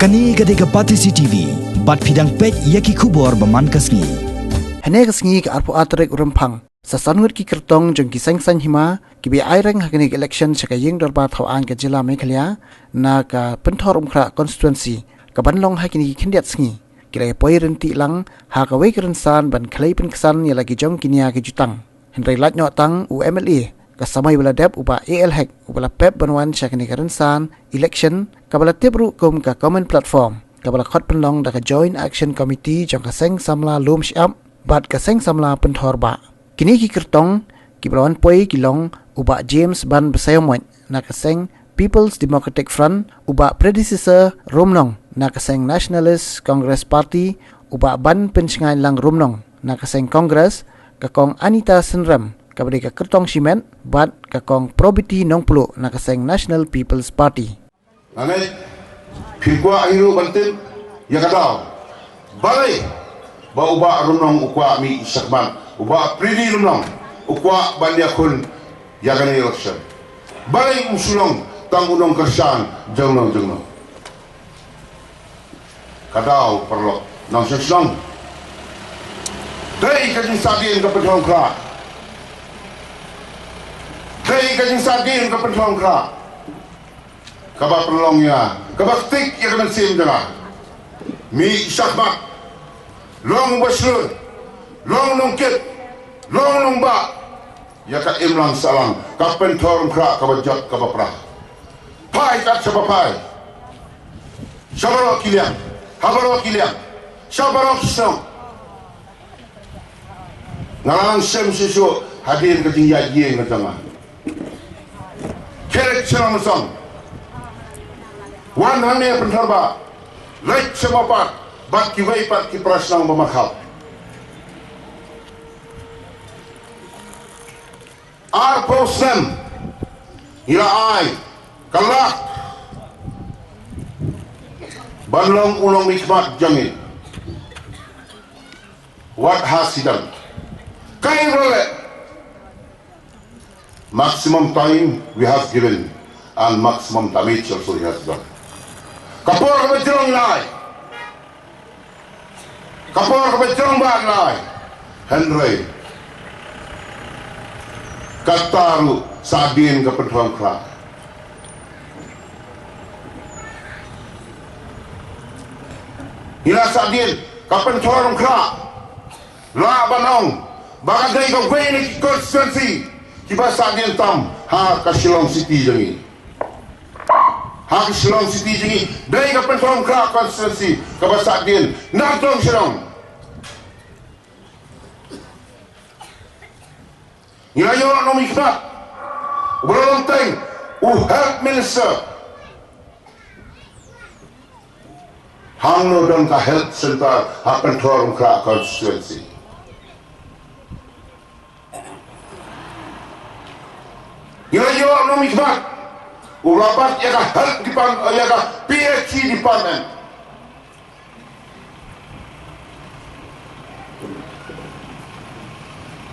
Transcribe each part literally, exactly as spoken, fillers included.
Kane ka dei ka Batesi T V, bad phi dang peit ïa ki khubor ba man ka sngi. Hynne ka sngi ka arphew ar tarik u Rymphang, sa san ngut ki kyrtong jong ki seng saiñ hima, kiba ïa reng ha kane ka election sha ka ïing dorbar thaw aiñ ka jylla Meghalaya, na ka Pynthorumkhrah constituency, kaban long ha kine ki khyndiat sngi, ki la ïa poi rynti lang ha kawei ka rynsan ban khlei pynksan ïa la ki jong ki nia ki jutang. Hynrei lait noh tang u M L A ka samoi ba la dep, u Bah A L Hek, uba la pep ban wan sha kane ka rynsan election, kaba la tip ruh kum ka Common Platform, kaba la khot pynlong da ka Joint Action Committee jong ka Seng Samla Lumshyiap bad ka Seng Samla Pynthor Bah. Kine ki kyrtong kiba la wan poi ki long u Bah James Ban Basaiawmoit na ka seng People's Democratic Front, u Bah Predecessor Rumnong na ka seng Nationalist Congress Party, u Bah Ban Pynshngaiñ Lang Rumnong na ka seng Congress, ka Kong Anita Synrem kaba dei ka kyrtong shimet, bad ka Kong Probity Nongpluh na ka seng National People's Party. Nga ngeit phin kwah hi ruh ban tip ïa ka daw. Balei ba u Bah Rumnong u kwah mih shakhmat, u Bah Pridi Rumnong u kwah ban ïakhun ïa kane election? Balei um shu long tang u nongkyrshan jongno jongno? Ka daw, paralok nongshong shnong, dei ka jingsahdien ka Pynthorumkhrah. Dei ka jingsahdien ka Pynthorumkhrah kaba pynlong ïa, kaba ktik ïa ka mynsiem jong nga. Mih shakhmat, long u bachelor, long nongkit, long nongbah ïa ka imlang sahlang ka Pynthorumkhrah kaba jot kaba pra. Phai kat shaba phai, sha baroh ki liang, ha baroh ki liang, sha baroh ki shnong. Nga la nang shem shuh shuh hadien ka jingïaid ïing ka jong nga. Khreh shnong shnong, wan hangne Pynthor Bah, leit sha ma pat bad kiwei pat ki para shnong ba markhap. Arphew snem ngi la ai ka lak ban long u nongmihkhmat jong ngi. What has he done? Kaei ba u la leh? Maximum time we have given and maximum damage also he has done. Ka por kaba jrong ngi la ai, ka por kaba jrong ba ngi la ai, hynrei kata ruh sahdien ka Pynthorumkhrah. Ngi la sahdien ka Pynthorumkhrah. Lah ban ong ba ka dei kawei na ki constituency kiba sahdien tam ha ka Shillong City jong ngi. Ha ka Shillong City jong ngi, dei ka Pynthorumkhrah constituency kaba sahdien na ka dong Shillong. Ngi la ïoh nongmihkhmat uba la long teng u Health Minister. Hangno don ka health centre ha Pynthorumkhrah constituency? Ngi la ïoh nongmihkhmat uba la bat ïa ka health department, ïa ka P H C department.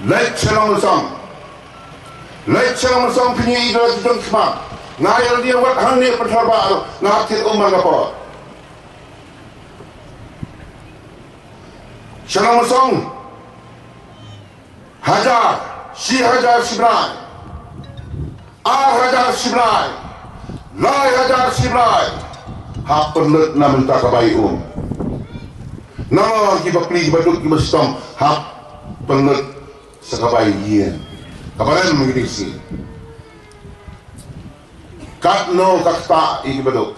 Leit sha Nongmynsong. Leit sha Nongmynsong, phin ïohi da la ki jong ki khmat. Nga ïa lade wat hangne Pynthor Bah ruh nga hap thied um man ka por. Sha Nongmynsong, hajar, shi hajar shibnai, ar hajar shibnai, lai hajar shibnai hap pynlut na bynta ka bai um. Namar ki bapli, ki baduk, ki bashitom hap pynlut sa ka bai ïing. Kaba rem mynta ka sngi, katno ka ktah ïa ki baduk?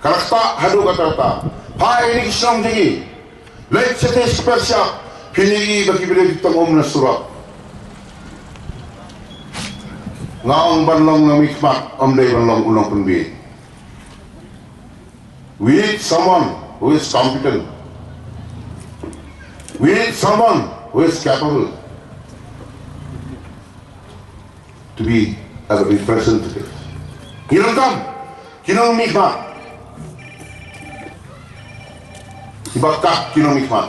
Ka la ktah haduh katta katta. Phai na ki shnong jong ngi, leit shatei sha ki pyrshah, phin ïohi ba ki briew ki tong um na surok. Nga ong ban long nongmihkhmat ym dei ban long u nongpynbiej. We need someone who is competent. We need someone who is capable to be a representative. Ngi donkam ki nongmihkhmat kiba kat, ki nongmihkhmat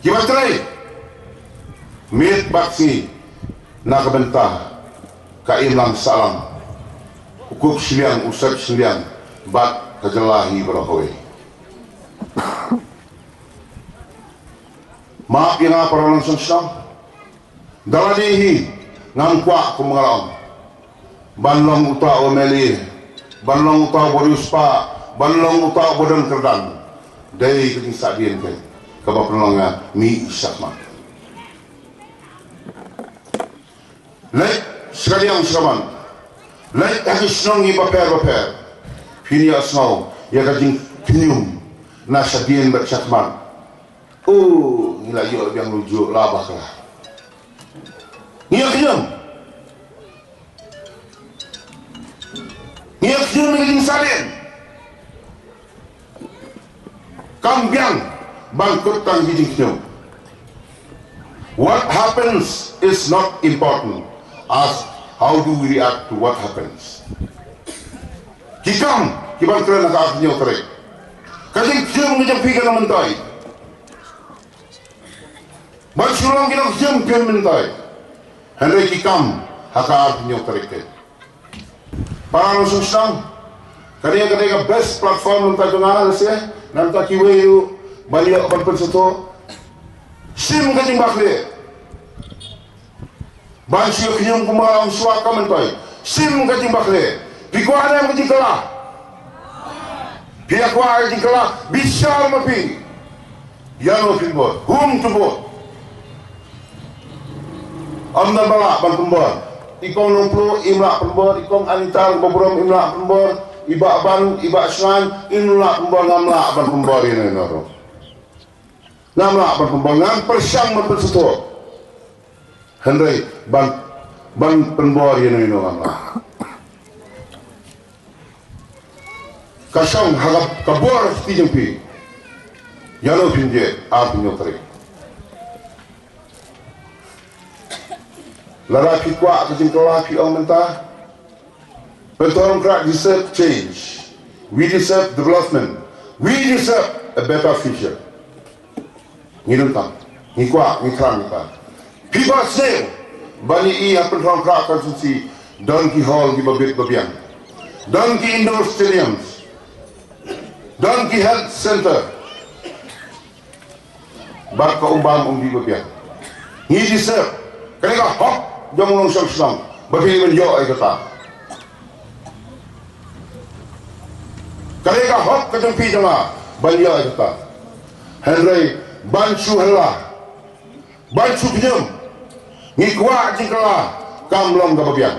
kiba trei miet bad sngi na ka bynta ka imlang sahlang, u kup shiliang, u sep shiliang, bad ka jylla hi baroh kawei. Map ïa nga para nongshong shnong. Da lade hi ngam kwah, kum nga la ong, ban long uta u M L A, ban long uta u riewspah, ban long uta u badon kyrdan. Dei ka jingsahdien ka, kaba pynlong ïa ngi i shakhmat. Leit shkadiang shkaman, leit ha ki shnong ngi bapher bapher. Phin ïa sngew ïa ka jingkhñium na shadien bad shakhmat. Oh, ngi la ïoh biang lujuk la bakla. Ngi ïa khñium. Ngi ïa khñium ïa ka jingsahdien. Kam biang ban kut tang ki jingkhñium. What happens is not important as how do we react to what happens. Ki kam ki ban kren ha ka arphew hynñiew tarik. Ka jingkhñium ka jong phi ka na myntoi. Ban shu long ki nongkhñium phi myntoi. Hynrei ki kam ha ka arphew hynñiew tarik te. Para nongshong shnong, kane ka dei ka best platform na ka bynta jong nga, lehse na ka bynta kiwei ruh, ban ïoh ban pynsngewthuh. Shim ka jingbakla. Ban shu khñium kumba ong shuwa ka myntoi. Shim ka jingbakla. Phi kwah ne em ka jingkylla? Phi kwah ka jingkylla, bishar ma phi. Ïano phin bor, whom to vote? Ym don ba lah ban pynbor. I Kong Nongpluh im lah pynbor, i Kong Anita Baburom im lah pynbor, i Bah Ban, i Bah Shngain im lah pynbor, ngam lah ban pynbor ïano ïano ruh. Ngam lah ban pynbor, ngam pyrshang ban pynsngewthuh. Hynrei ban, ban pynbor ïano ïano ngam lah. Ka shong ha ka, ka bor ha kti jong phi. Ïano phin jied arphew hynñiew tarik. Lada phi kwah ka jingkylla, phi ong mynta, Pynthorumkhrah deserve change. We deserve development. We deserve a better future. Ngi donkam, ngi kwah, ngi kyrpad, ngi kyrpad. Phi ba sniew ban ïohi ha Pynthorumkhrah constituency, don ki hall kiba bit ba biang, don ki indoor stadiums, don ki health center. Bad ka um bam um dih ba biang. Ngi deserve. Ka dei ka hok jong u nongshong shnong ba phi ban ïoh ïa kata. Ka dei ka hok ka jong phi jong nga ban ïoh ïa kata. Hynrei ban shu hella, ban shu khñium, ngi kwah jingkylla, kam long kaba biang.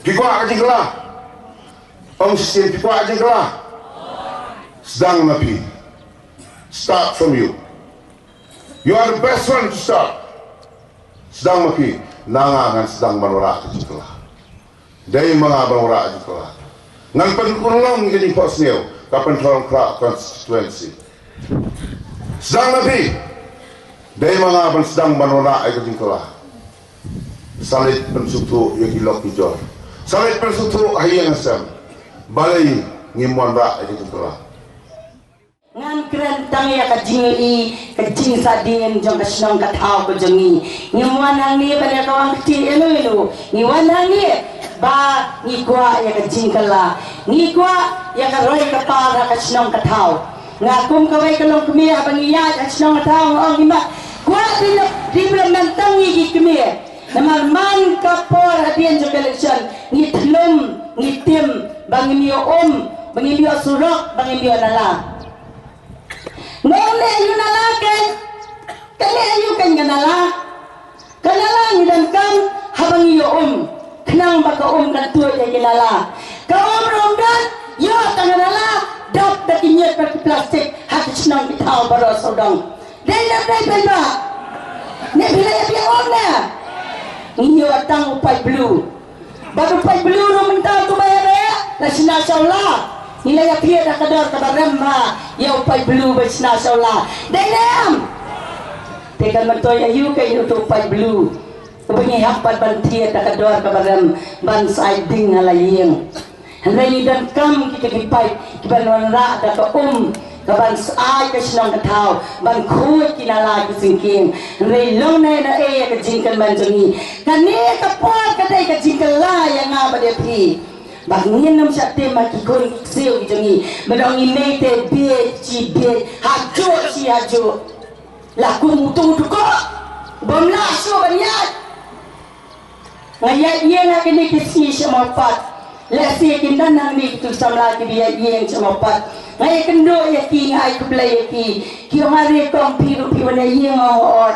Phi kwah ka jingkylla? Ong shisien, phi kwah ka jingkylla? Sdang na phi. Start from you. You are the best one to start. Sdang ma phi, na nga ngan sdang ban wanrah ka jingkylla. Dei ma nga ban wanrah ka jingkylla. Ngan pynurlong ka jingphohsniew ka Pynthorumkhrah constituency. Sdang ma phi, dei ma nga ban sdang ban wanrah ka jingkylla. Sa leit pynsngewthuh ïa ki lok ki jor. Sa leit pynsngewthuh ha ïing ha sem. Balei ngim wanrah ka jingkylla? Ngan kren tang ïa ka jingïohi, ka jingsahdien jong ka shnong ka thaw ka jong ngi. Ngim wan hangne ban ïa kawang kti ïano ïano. Ngi wan hangne ba ngi kwah ïa ka jingkylla. Ngi kwah ïa ka roi ka par ha ka shnong ka thaw. Nga kum kawei ka longkmie, haba ngi ïaid ha ka shnong ka thaw nga ong, ngi mat kwah develop-, development tang ngi ki kmie. Namar man ka por hadien jong ka election, ngi thlum, ngi tim ba ngim ïoh um, ba ngim ïoh surok, ba ngim ïoh nala. Nga ong, leh aïu nala keiñ? Ka leh aïu keiñ ka nala? Ka nala ngi donkam haba ngi ïoh um, khnang ba ka um kan tuid ïa ki nala. Ka um ruh ym don, ïoh tang ka nala, dap da ki ñiut bad ki plastik ha ki shnong ki thaw baroh sawdong. Dei ne ym dei, paidbah? Ne phi la ïa biang um ne? Ngi ïoh tang u paip blue. Bad u paip blue ruh mynta uto ba ïa, la shna sha u la. Ngi la ïa thied da ka dor kaba rem ha ïa u paip blue ba shna sha u la. Dei ne em? Te kan myntoi aïu keiñ uto u paip blue uba ngi hap pat ban thied da ka dor kaba rem ban sa ai ding ha la ïing. Hynrei ngi donkam kita ki paip kiban wanrah da ka um, Ka ban ai ka shnong ka thaw ban khuid ki nala ki jingkieng. Hynrei long ne na ei ïa ka jingkyrmen jong ngi. Kane ka por ka dei ka jingkylla ïa nga bad ïa phi. Ba ngin ym shah tim ha ki khun ki ksiew ki jong ngi. Ba dang ngi mei te bieit shi bieit, ha juh shi ha juh. La kum utu utu ko. Bym lah shuh ban ïaid. Nga ïaid ïeng ha kine ki sngi sha Mawpat. Lehse kin don hangne kitu samla kiba ïaid ïeng sha Mawpat. Nga ïakynduh ïa ki, nga ai khublei ïa ki. Ki ong, "Are kong, phi ruh phi wan ïaid ïeng, oh, oh."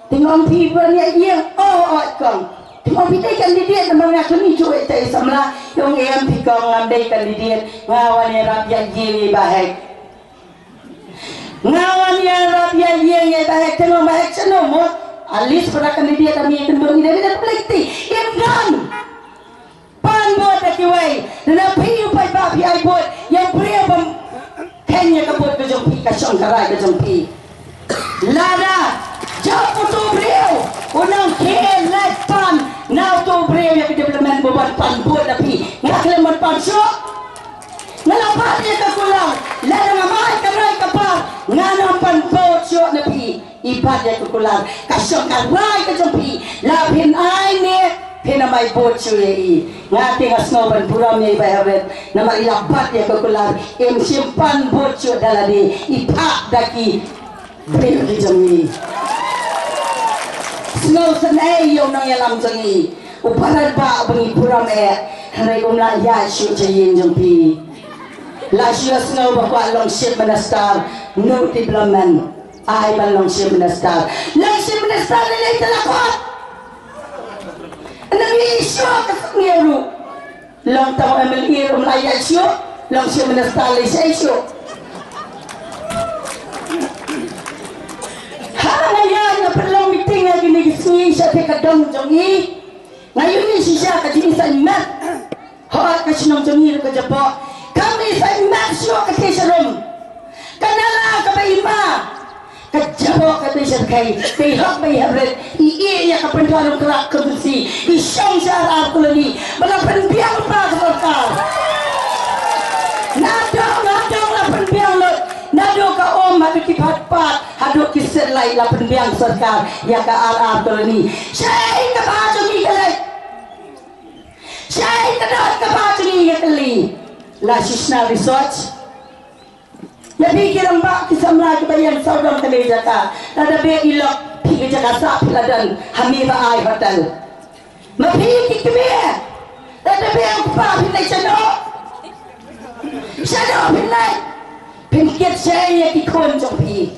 Te nga ong, "Phi wan ïaid ïeng, oh, oh, kong." Te nga ong, "Phi dei candidate namar nga khlem ïoh ïa samla." Te ong, "Em phi kong, ngam dei candidate, nga wan ïarap ïaid ïeng ïa i Bah Hek." Nga wan ïarap ïaid ïeng ïa i Bah Hek, te nga ong, "Bah Hek shano mo?" At least para candidate ami ïakynduh, ngi dei ban pynlait ti. Im don. Pan vote da kiwei. Lada phi u paidbah phi ai vote ïa u briew bym kheiñ ïa ka vote ka jong phi, ka shong ka rai ka jong phi. Lada jop utu u briew u nang khie lait pan na utu u briew ïa ka development, ba wan pan vote na phi, nga khlem ban pan shuh. Nga la bat ïa ka kular, lada ngam ai ka rai ka par, ngan ym pan vote shuh na phi. I bat ïa ka kular, ka shong ka rai ka jong phi. La phin ai ne phin ym ai vote shuh ïa i. Nga te nga sngew ban burom ïa i Bah Heret namar i la bat ïa ka kular, im shym pan vote shuh da lade. I phah da ki briew ki jong ngi. Sngewsynei ïa u nongïalam jong ngi u Bharat Bah, ba ngi burom eh, hynrei um lah ïaid shuh sha ïing jong phi. La shu ïa sngew ba kwah long Chief Minister, no development. Ai ban long Chief Minister. Long Chief Minister lei lei te la khot. Nang ïa shuh ka sngewthuh. Long tang M L A ruh ym lah ïaid shuh, long Chief Minister lei shaei shuh. Ha nga ïaid nga pynlong meeting ha kine ki sngi sha phi ka dong jong ngi. Nga ïohi shisha ka jingïasaid met. Hooid ka shnong jong ngi ruh ka jaboh. Kam ïasaid met shuh ka tei sharum. Ka nala kaba i ma. Ka jaboh ka tei sha khei, ka i hok ba i haprit, i ïeh ïa ka pynthor nongkrah constituency, i shong sha R R Colony, ba la pynbiang lypa ka sorkar. Naduh, naduh la pynbiang lut, naduh ka um haduh ki phatpat, haduh ki street light la pynbiang sorkar ïa ka R R Colony. Shaei ka bha jong ngi ka leit? Shaei ka dor ka bha jong ngi ka kylli? La shisha research. Ïa phi ki rangbah ki samla kiba ïeng sawdong kane ka jaka, lada beh i lok phi ka jaka sah phi la don ha Me Ba Ai Hotel. Ma phi ki kmie, lada beh u kpa phin leit shano? Shano phin leit? Phin kit shaei ïa ki khun jong phi?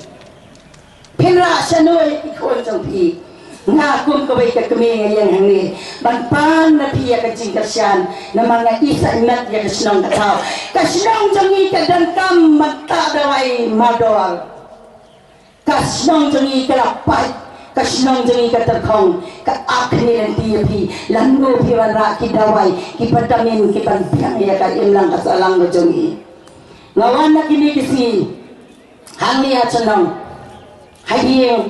Phin rah shano ïa ki khun jong phi? Nga kum kawei ka kmie nga ïeng hangne ban pan na phi ïa ka jingkyrshan, namar nga ïasaid met ïa ka shnong ka thaw. Ka shnong jong ngi ka donkam ban tah dawai mardor. Ka shnong jong ngi ka la pait, ka shnong jong ngi ka tyrkhong. Ka ap kane lynti ïa phi, lano phi wanrah ki dawai, ki vitamin, ki ban biang ïa ka imlang ka sahlang ka jong ngi. Nga wan na kine ki sngi hangne ha shnong, ha ïing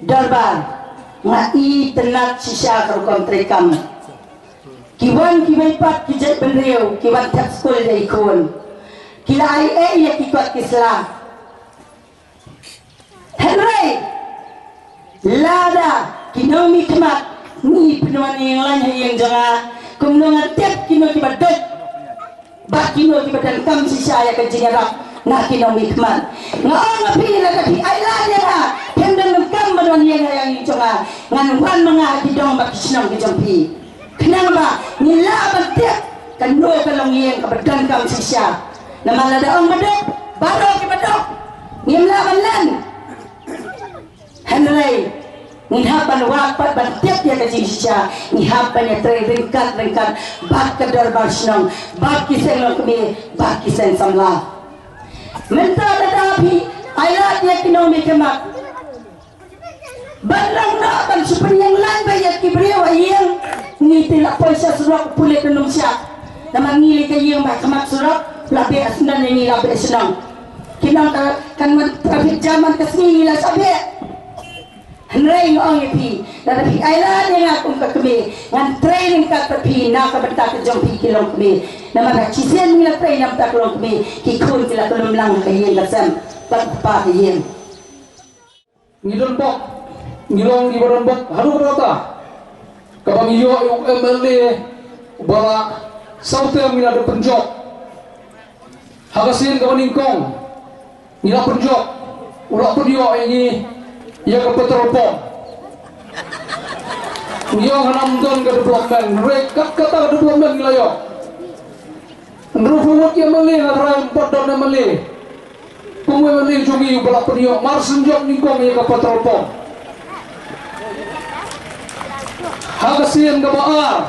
dorbar, nga itynnad shisha ka rukom treikam. Ki wan kiwei pat ki jaitbynriew, ki wan thep skul ïa ki khun. Ki la ai ei ïa ki kot ki sla. Hynrei lada ki nongmihkhmat, ngi pynwan ïeng lain ha ïing jong nga, kumno ngan tip kino kiba duk bad kino kiba donkam shisha ïa ka jingïarap na ki nongmihkhmat? Nga ong ïa phi, lada phi ailad ïa nga, phim donkam ban wan ïeng ha ïing jong nga, ngan wan ma nga ha ki dong bad ki shnong ki jong phi. Khnang ba ngin lah ban tip kano ka longïing kaba donkam shisha. Namar lada ong ba duk, baroh kiba duk ngim lah ban len. Hynrei ngin hap ban wad pat ban tip ïa ka jingshisha. Ngi hap ban ïatrei ryngkat ryngkat bad ka dorbar shnong, bad ki seng longkmie, bad ki seng samla. Mynta lada phi ailad ïa ki nongmihkhmat, ban long noh ban shu pynïeng lain beit ïa ki briew ha ïing. Ngi te la poi sha surok, pulit ym shah. Namar ngi leit ka ïing ba ha khmat surok, la beh syndon ïa ngi, la beh shnong. Ki nong ka, kan wan traffic jam man ka sngi ngi la shah beh. Hynrei nga ong ïa phi, lada phi ailad ïa nga kum ka kmie, ngan trei ryngkat bad phi na ka bynta ka jong phi ki longkmie. Namar ha shisien ngi la trei na ka bynta ka longkmie, ki khun ki la kyllum lang ha ka ïing ka sem bad ka kpa ka ïing. Ngi don bok, ngi long ngi ba don bok haduh katta. Kaba ngi ïoh ïa u M L A ba la saw term ngi la dep pynjop. Ha ka sien kaba nyngkong ngi la pynjop, u la pynïoh ïa ngi ïa ka petrol pump. Ngi ong hangne ym don ka development, hynrei kat kata ka development ngi la ïoh. Hynriew phew ngut ki M L A nga tharai ym pat don M L A kum u M L A jong ngi uba la pynïoh mar shen jop nyngkong ïa ka petrol pump. Ha ka sien kaba ar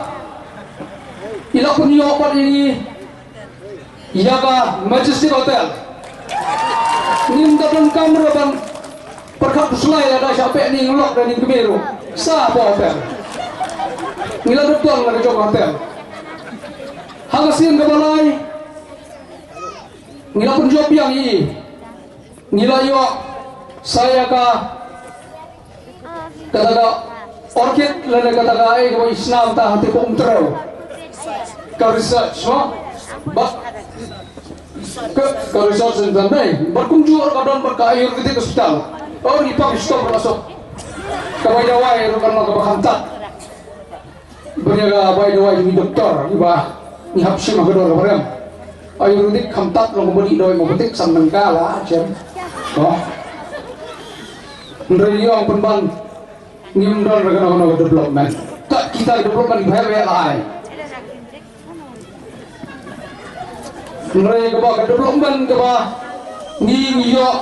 i la pynïoh pat ïa ngi ïa ka Majestic Hotel. Ngim da donkam ruh ban pyrkhat khuslai, lada shah peit ïa ngi lok da ngi kmie ruh sa hapoh hotel. Ngi la dep don la ka jong ka hotel. Ha ka sien kaba lai ngi la pynjop biang ïa i. Ngi la ïoh sa ïa ka, kata ka orchid lane kata ka, ai, kaba i snam ta ha Tipuh Umtrew. Ka research, mo? Bad ka, ka research center, ne? Bad kumjuh ka don bad ka Ayurvedic hospital. Oh, ni pang stop la sok. Ka bai dawai ruh kan ma kaba khamtam. Bad ïa ka bai dawai jong i doktor, iba ngi hap shim ha ka dor kaba rem. Ayurvedic khamtam long kumba dih dawai, ma ka dik sam nangka la shem. Oh. Hynrei ïa ong pynban ngim don re kano kano development. Kat kita development ba heh ba heh la ai. Hynrei kaba ka development kaba ngi ngi ïoh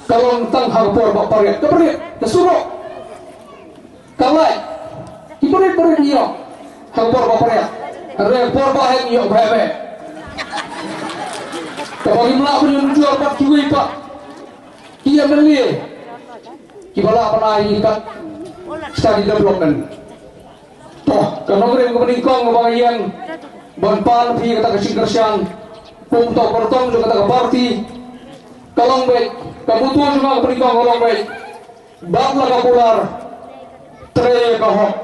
ka long tang ha ka por ba pariat, ka pariat, ka surok. Ka light, ki barit barit ngi ïoh ha ka por ba pariat. Hynrei por ba heh ngi ïoh ba heh ba heh. Kaba ngim lah ban ïanujor bad kiwei pat ki M L A kiba lah ban ai ïa ka study development. To, ka nongrim kaba nyngkong kaba nga ïeng ban pan phi kata ka jingkyrshan kum uta u kyrtong jong kata ka party ka long beit, ka motto jong nga kaba nyngkong ka long beit. Bad la ka kular, trei ïa ka hok.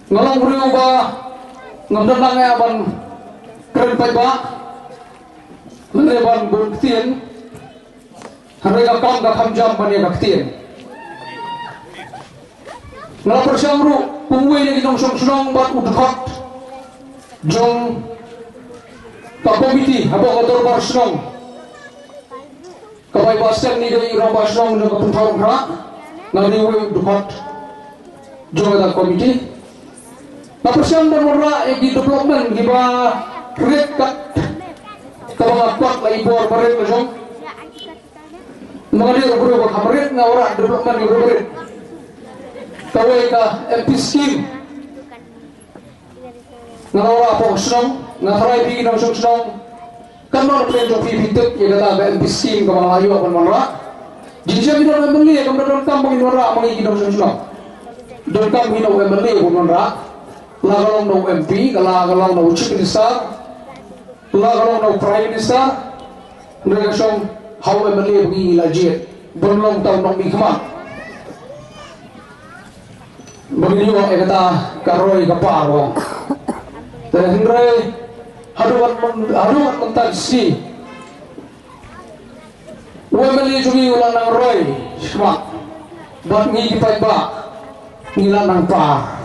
Nga long briew ba ngam dang nang ïa ban kren paidbah lane ban bun ktien. Hynrei ka kam ka kham jam ban ïa ka ktien. Nga la pyrshang ruh kum uwei na ki nongshong shnong bad u dkhot jong ka komiti hapoh ka dorbar shnong. Kaba i Bah Stanley dei i rangbah shnong jong ka Pynthorumkhrah, nga dei uwei u dkhot jong kata ka komiti. Nga pyrshang ban wanrah ïa ki development kiba rit kat kaba nga kwah la i bor ba rit la jong. Nga dei u briew ba kham rit, nga wanrah development kiba rit. Kawei ka M P scheme. Nga la wanrah hapoh shnong, nga tharai phi ki nongshong shnong. Kan nang plan jong phi phi tip ïa kata ka M P scheme kaba nga la ïoh ban wanrah. Jingjia ngi don M L A kam da donkam ba ngin wanrah ma ngi ki nongshong shnong. Donkam ngi na u M L A ban wanrah. La ka long na u M P, ka la ka long na u Chief Minister. La ka long na u Prime Minister. Hynrei ka shong ha u M L A ba ngi la jied ban long uta u nongmihkhmat. Ba ngin ïoh ïa kata ka roi ka par, ong. Te hynrei haduh kat myn-, haduh kat mynta ka sngi u M L A jong ngi u la nang roi shakhmat bad ngi ki paidbah ngi la nang par.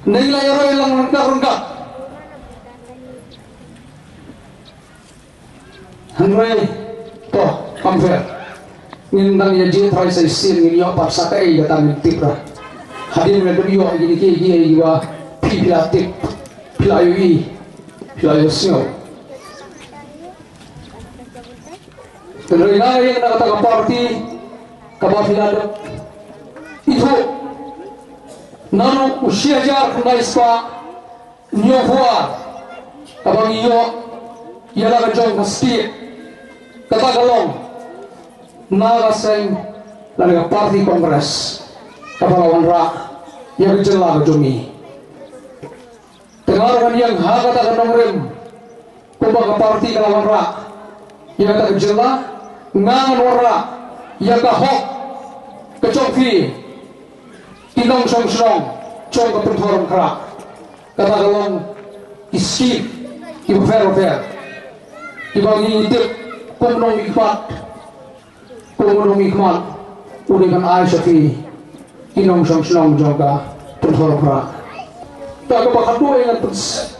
Ngi la ïa roi lang ryngkat ryngkat. Hynrei to, kam fair. Ngin dang ïa jied trai sa shisien, ngin ïoh pat sa kaei kata ngim tip ra. Hadien ngi la dep ïoh ïa kine kiei kiei kiba phi phi la tip, phi la ïohi, phi la ïohsngew. Hynrei nga ïeng na kata ka party kaba phi la dep ithuh. Naduh u shi hajar khyndai spah hynñiewphew ar, kaba ngi ïoh ïa la ka jong ka state, kata ka long na ka seng lane ka party Congress kaba la wanrah ïa ka jylla ka jong ngi. Te nga ruh ngan ïeng ha kata ka nongrim kumba ka party ka la wanrah ïa kata ka jylla. Nga ngan wanrah ïa ka hok ka jong phi ki nongshong shnong jong ka Pynthorumkhrah. Kata ka long ki skim kiba pher bapher kiba ngi tip kum u nongmihkhmat, kum u nongmihkhmat u dei ban ai sha phi ki nongshong shnong jong ka Pynthorumkhrah. Ta kaba khatduh ngan pyns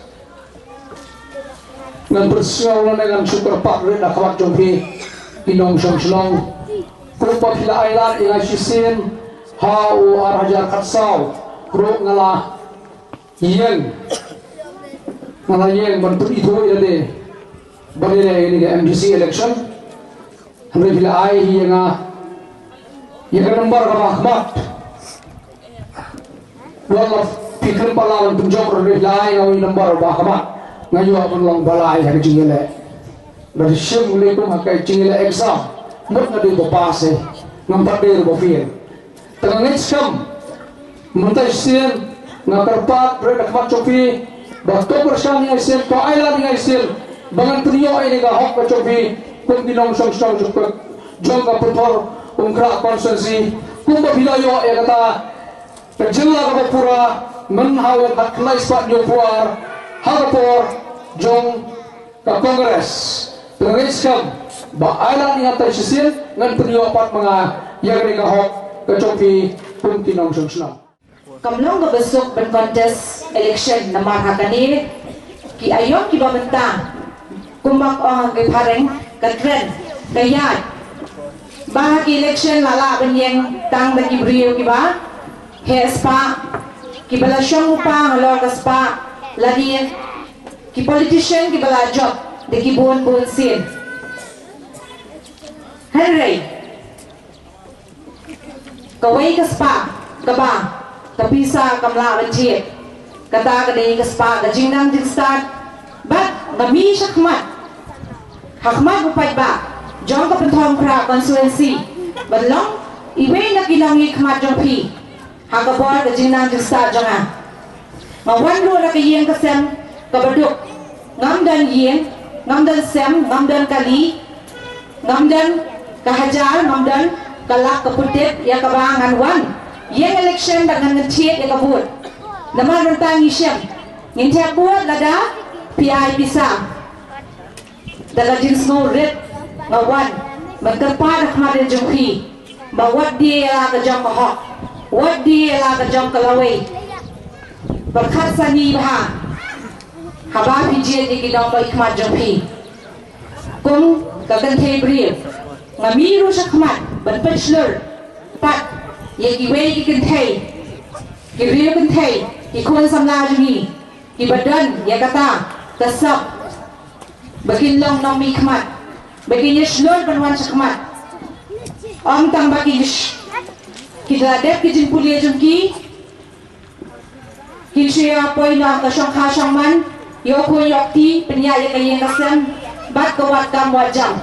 Ngan pynsngew lane ngan shu kyrpad rit na khmat jong phi ki nongshong shnong. Kumba phi la ai lad ïa nga shisien ha u ar hajar khatsaw ruh nga la ïeng, nga la ïeng ban pynithuh ïa lade ban ïaleh ïa kane ka M D C election. Hynrei phi la ai hi ïa nga ïa ka number kaba khmat. Wat la phi khlem pat lah ban pynjop ruh, phi la ai nga ïa ka number ba khmat, nga ïoh ban long ba lai ha ka jingïaleh. Lada shim lei kum ha ka jingïaleh exam, mut nga dei ba pass eh, ngam pat dei ruh ba fail. Te nga ngeit skhem mynta shisien nga kyrpad rit na khmat jong phi ba to pyrshang ïa nga shisien, to ai lad ïa nga shisien ba ngan pynïoh ïa kane ka hok ka jong phi kum ki nongshong shnong jong ka, jong ka Pynthorumkhrah constituency. Kumba phi la ïoh ïa kata ka jylla kaba pura myn ha u khatkhyndai spah hynñiewphew ar ha ka por jong ka Congress. Te nga ngeit skhem ba ai lad ïa nga tai shisien ngan pynïoh pat ma nga ïa kane ka hok ka jong phi kum ki nongshong shnong. Kam long kaba suk ban contest election namar ha kane ki aïom kiba mynta, kumba ong ha ki phareng, ka trend ka ïaid ba ha ki election la lah ban ïeng tang da ki briew kiba heh spah, kiba la shong u pa halor ka spah, lane ki politician kiba la jop da ki bun bun sien. Hynrei kawei ka spah kaba ka pisa kam lah ban thied, kata ka dei ka spah ka jingnang jingstad. Bad nga mih shakhmat ha khmat u paidbah jong ka Pynthorumkhrah constituency ban long iwei na ki nongmihkhmat jong phi ha ka bor ka jingnang jingstad jong nga. Nga wan ruh na ka ïing ka sem kaba duk. Ngam don ïing, ngam don sem, ngam don kali, ngam don ka hajar, ngam don ka lak, ka putip ïa kaba ngan wan ïeng election bad ngan thied ïa ka vote. Namar mynta ngi shem ngin thied vote lada phi ai pisa. Da ka jingsngewrit nga wan ban kyrpad ha khmat jong phi ba wat die ïa la ka jong ka hok, wat die ïa la ka jong ka lawei. Pyrkhat sani bha haba phi jied ïa ki nongmihkhmat jong phi. Kum ka kynthei briew nga mih ruh shakhmat ban pynshlur pat ïa kiwei ki kynthei, ki briew kynthei, ki khun samla jong ngi kiba don ïa kata ka sap ba kin long nongmihkhmat, ba kin ïashlur ban wan shakhmat. Ym tang ba kin sh-, kin da dep ki jingpule jong ki, kin shu ïa poi noh ka shongkha shongman, ïoh khun ïoh kti, pynïaid ïa ka ïing ka sem bad ka wad kam wad jam.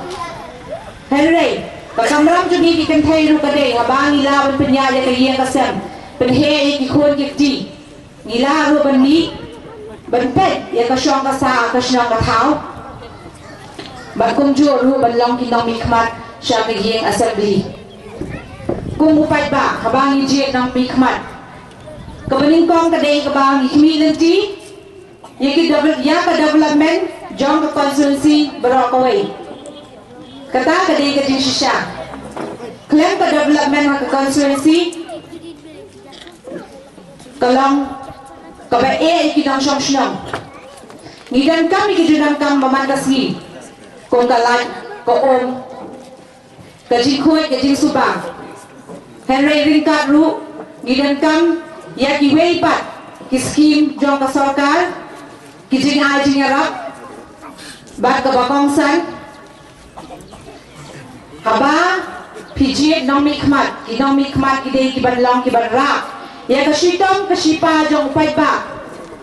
Hynrei ka kamram jong ngi ki kynthei ruh ka dei haba ngi lah ban pynïaid ïa ka ïing ka sem, pynheh ïa ki khun ki kti, ngi lah ruh ban mih ban peit ïa ka shong ka sah, ka shnong ka thaw. Bad kumjuh ruh ban long ki nongmihkhmat sha ka ïing assembly. Kum u paidbah haba ngi jied nongmihkhmat, kaba nyngkong ka dei kaba ngi khmih lynti ïa ki devel-, ïa ka development jong ka constituency baroh kawei. Kata ka dei ka jingshisha. Khlem ka development ha ka constituency, ka long kaba eh ïa ki nongshong shnong. Ngi donkam ïa ki jingdonkam ba man ka sngi, kum ka light, ka um, ka jingkhuid, ka jingsuba. Hynrei ryngkat ruh ngi donkam ïa kiwei pat ki skim jong ka sorkar, ki jingai jingïarap bad kaba kongsan. Haba phi jied nongmihkhmat, ki nongmihkhmat ki dei ki ban long ki ban rah ïa ka shitom ka shipa jong u paidbah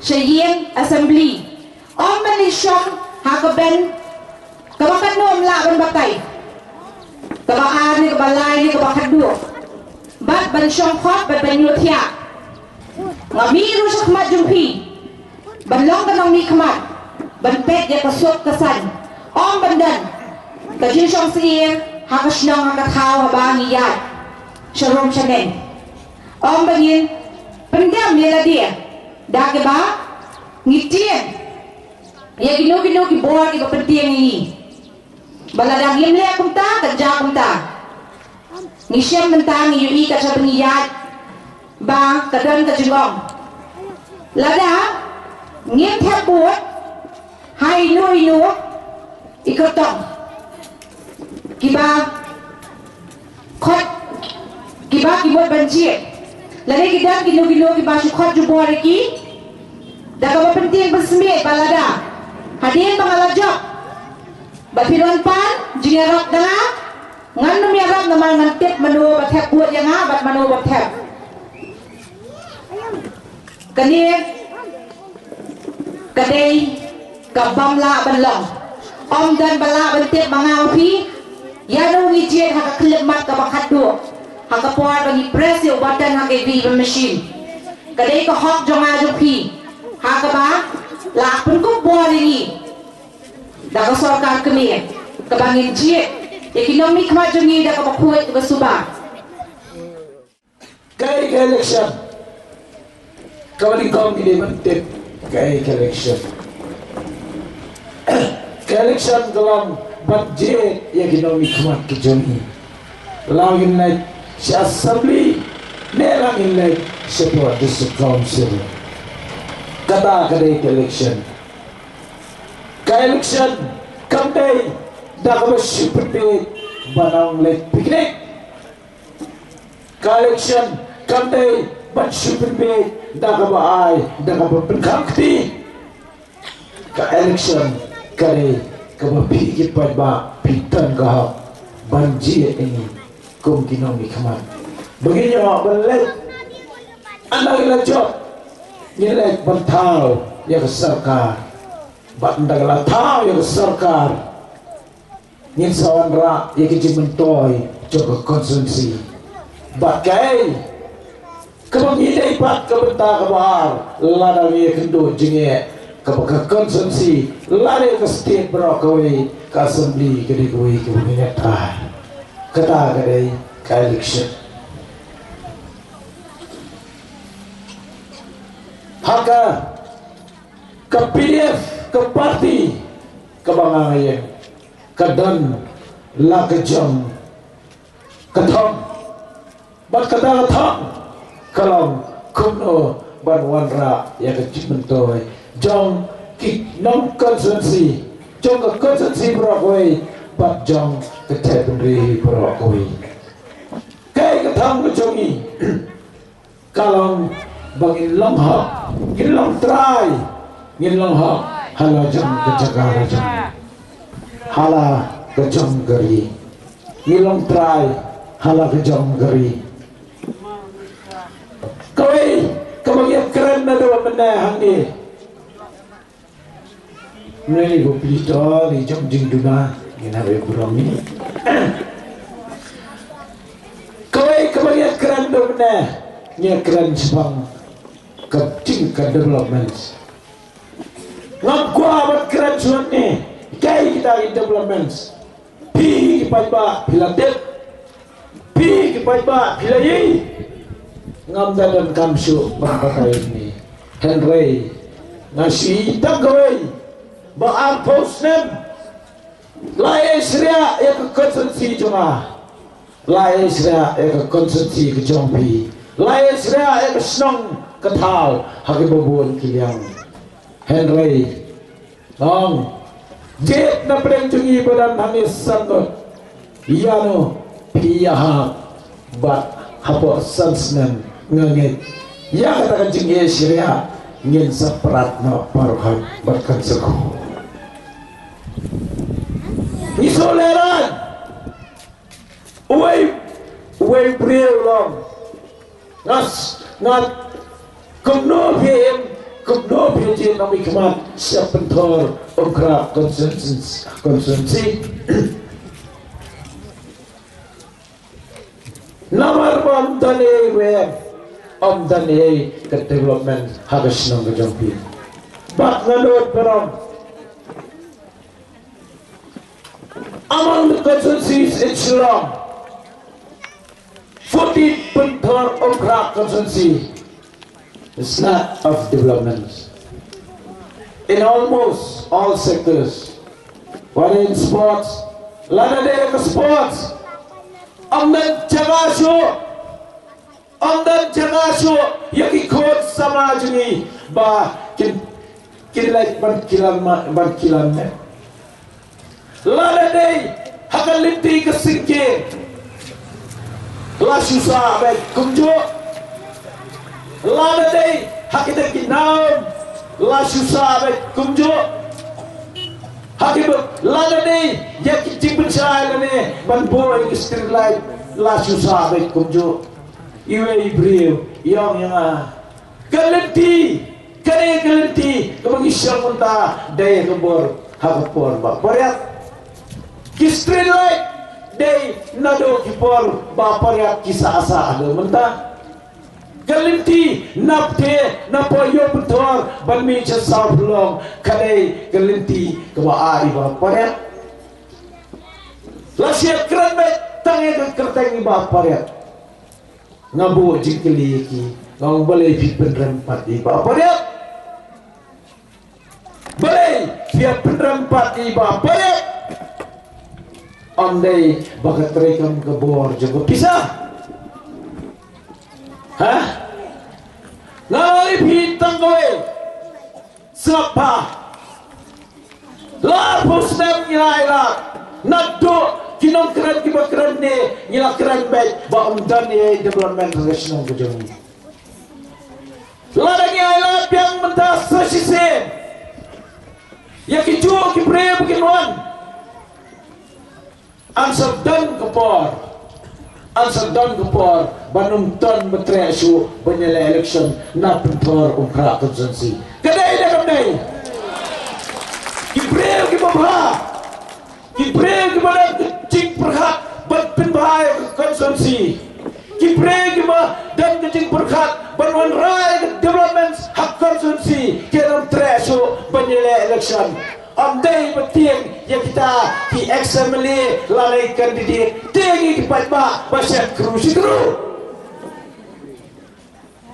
sha ïing assembly. Ym ban ïashong ha ka bench kaba katno ym lah ban batai, kaba ar ne kaba lai ne kaba khatduh, bad ban shong khop bad ban ïohthiah. Nga mih ruh shakhmat jong phi ban long ka nongmihkhmat, ban peit ïa ka suk ka saiñ. Ym ban don ka jingshong syier, ha ka shnong ha ka thaw haba ngi ïaid sharum shaneng. Ym ba ngin pyndem ïa lade da kaba ngi tieng ïa kino kino ki bor kiba pyntieng ïa ngi. Ba lada ngim leh kumta, kan jia kumta. Ngi shem mynta, ngi ïohi ka jingïaid ba ka don ka jingong. Lada ngim thep bud ha ino ino i kyrtong kiba khot, kiba ki mut ban jied. Lada ki don kino kino kiba shu khot jubor ïa ki da kaba pyntieng pynsmit, ba lada hadien ba nga la jop ba phi wan pan jingïarap da nga, ngan nym ïarap namar ngan tip mano ba thep bud ïa nga bad mano ba thep. Kane ka dei kaba ym lah ban long. Ym don ba lah ban tip ma nga ma phi ïano ngi jied ha ka khyllipmat kaba khatduh, ha ka por ba ngi press ïa u button ha ka V V M machine. Ka dei ka hok jong nga jong phi ha kaba la pynkup bor ïa ngi da ka sorkar kmie, kaba ngin jied ïa ki nongmihkhmat jong ngi da kaba khuid kaba suba. Kaei ka election? Kaba nyngkong ngi dei ban tip kaei ka election. Ka election ka long ban jied ïa ki nongmihkhmat ki jong ngi, la ngin leit sha assembly ne la ngin leit sha District Council. Kata ka dei ka election. Ka election kam dei da kaba shu pynbeit ban ong leit picnic. Ka election kam dei ban shu pynbeit da kaba ai, da kaba pynkhang kti. Ka election ka dei kaba phi ki paidbah phi don ka hok ban jied ïa ngi kum ki nongmihkhmat. Ba ngin ïoh ban leit, ynda ngi la jop, ngin leit ban thaw ïa ka sorkar. Bad ynda ngi la thaw ïa ka sorkar, ngin sa wanrah ïa ka jingmyntoi jong ka constituency. Bad kaei kaba ngi dei pat, ka bynta kaba ar, lada ngi ïakynduh jingeh, kaba ka constituency lane ka state baroh kawei, ka assembly ka dei kawei kaba ngi ngiatkai. Kata ka dei ka election. Ha ka, ka P D F, ka party kaba nga ïeng, ka don la ka jong ka thong. Bad kata ka thong ka long kumno ban wanrah ïa ka jingmyntoi jong ki nong constituency, jong ka constituency baroh kawei bad jong ka jaitbynriew baroh kawei. Kaei ka thong ka jong ngi? Ka long ba ngin long hok, ngin long trai, ngin long hok ha la jong ka jaka la jong, ha la ka jong ka ri. Ngin long trai ha la ka jong ka ri. Kawei kaba ngi kren naduh mynne hangne. Mynne ba plie to, ngi jop jingduna, ngin hap ïa burom ngi. Kawei kaba ngi kren naduh mynne, ngi kren shaphang ka jing ka development. Ngam kwah ban kren shuwa ne kaei kita ki development. Phi ki paidbah phi la tip, phi ki paidbah phi la ïohi. Ngam da donkam shuh ban batai ne. Hynrei nga shu ïohi tang kawei ba arphew snem la ïa shriah ïa ka constituency jong nga, la ïa shriah ïa ka constituency ka jong phi, la ïa shriah ïa ka shnong ka thaw ha kiba bun ki liang. Hynrei ong, jied na pdeng jong ngi ba don hangne san ngut. Ïano phi ïahap bad hapoh san snem nga ngeit ïa kata ka jingïashriah ngin sa prat noh baroh bad kan sa khuh. Ngi shu lehrain. Uwei, uwei briew u ong, nga s-, nga, kumno phi im, kumno phi jied nongmihkhmat sha Pynthor Umkrah constituency, constituency. Namar ba ym don ei ruh, ym don ei ka development ha ka shnong ka jong phi. Bad nga nud burom. Among the constituencies in Shillong, fourteen Pynthorumkhrah constituency is lack of developments in almost all sectors, whether in sports, lada dei ka sports, ym don jaka shuh, ym don jaka shuh ïa ki khun samla jong ngi ba kin, kin leit ban kylla ma-, ban kylla met. Lada dei ha ka lynti ka syngkien, la shu sah beit kumjuh. Lada dei ha kita ki nam, la shu sah beit kumjuh. Ha ki ba, lada dei ïa ki jingpynshai lane ban buh ïa ki street light, la shu sah beit kumjuh. Iwei i briew i ong ïa nga, ka lynti, kane ka lynti kaba ngi shong mynta dei ha ka bor, ha ka por ba pariat. Ki street light dei naduh ki por ba pariat ki sah sah haduh mynta. Ka lynti nap te na por ïoh pynthor ban mih sha South Shillong, ka dei ka lynti kaba ai ba pariat. Lashai kren beit tang ïa ka kyrteng i ba pariat. Nga buh jingkylli ïa ki, nga ong balei phi pynrem pat i ba pariat? Balei phi ïa pynrem pat i ba pariat? Ym dei ba ka treikam ka bor jong ka pisa? Ha? Nga ong ïa phi tang kawei. Sngap bha. Arphew snem ngi la ailad. Naduh ki nongkren kiba kren ne ngi la kren beit ba ym don ei ei development ha ka shnong ka jong ngi. Lada ngi ailad biang mynta sa shisien, ïa kijuh ki briew ba kin wan, yn sa don ka por, yn sa don ka por ban ym don ba treh shuh ban ïaleh election na Pynthorumkhrah constituency. Ka dei ne kam dei? Ki briew kiba bha, ki briew kiba don ka jingpyrkhat ban pynbha ïa ka constituency, ki briew kiba don ka jingpyrkhat ban wanrah ïa ka developments ha constituency, kin ym treh shuh ban ïaleh election. Ym dei ba tieng ïa kita ki ex M L A lane candidate, tieng ïa ki paidbah ba shet kru shi kru.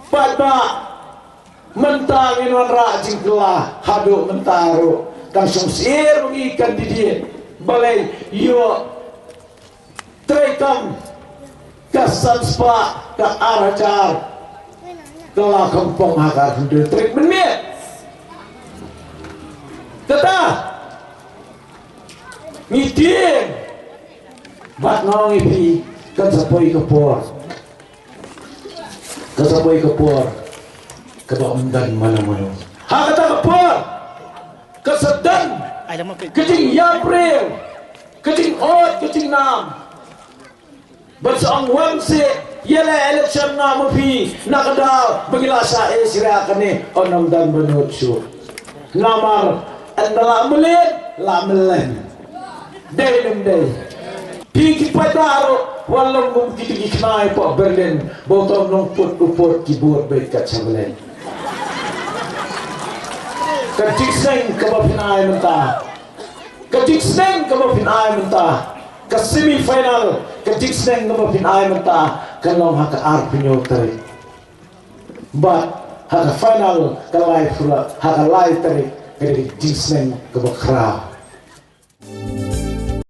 Paidbah, mynta ngin wanrah jingkylla haduh mynta ruh, tang shong syier ngi candidate, balei ïoh treikam ka san spah ka ar hajar ka la kham pong ha ka ar hynriew tarik mynmiet. Kata ngi tieng bad nga ong ïa phi, kan sa poi ka por, kan sa poi ka por kaba ym don mano mano. Ha kata ka por ka sa don ka jingïap briew, ka jingod, ka jingnam. Ban sa ong wan seh ïaleh election nga ma phi na ka daw ba ngi la shah ei syrïa kane, ym don ba nud shuh. Namar ynda la mlien la mlien. Dei ne ym dei? Phi ki paidbah ruh wat long kum kito ki khynnai hapoh Berlin ba u tong nongput u put keyboard beit kat sha Berlin. Ka jingsneng kaba phin ai mynta, ka jingsneng kaba phin ai mynta, ka semi final, ka jingsneng kaba phin ai mynta kan long ha ka arphew hynñiew tarik. Bad ha ka final ka lai phew, ha ka lai tarik ka dei ka jingsneng kaba khraw.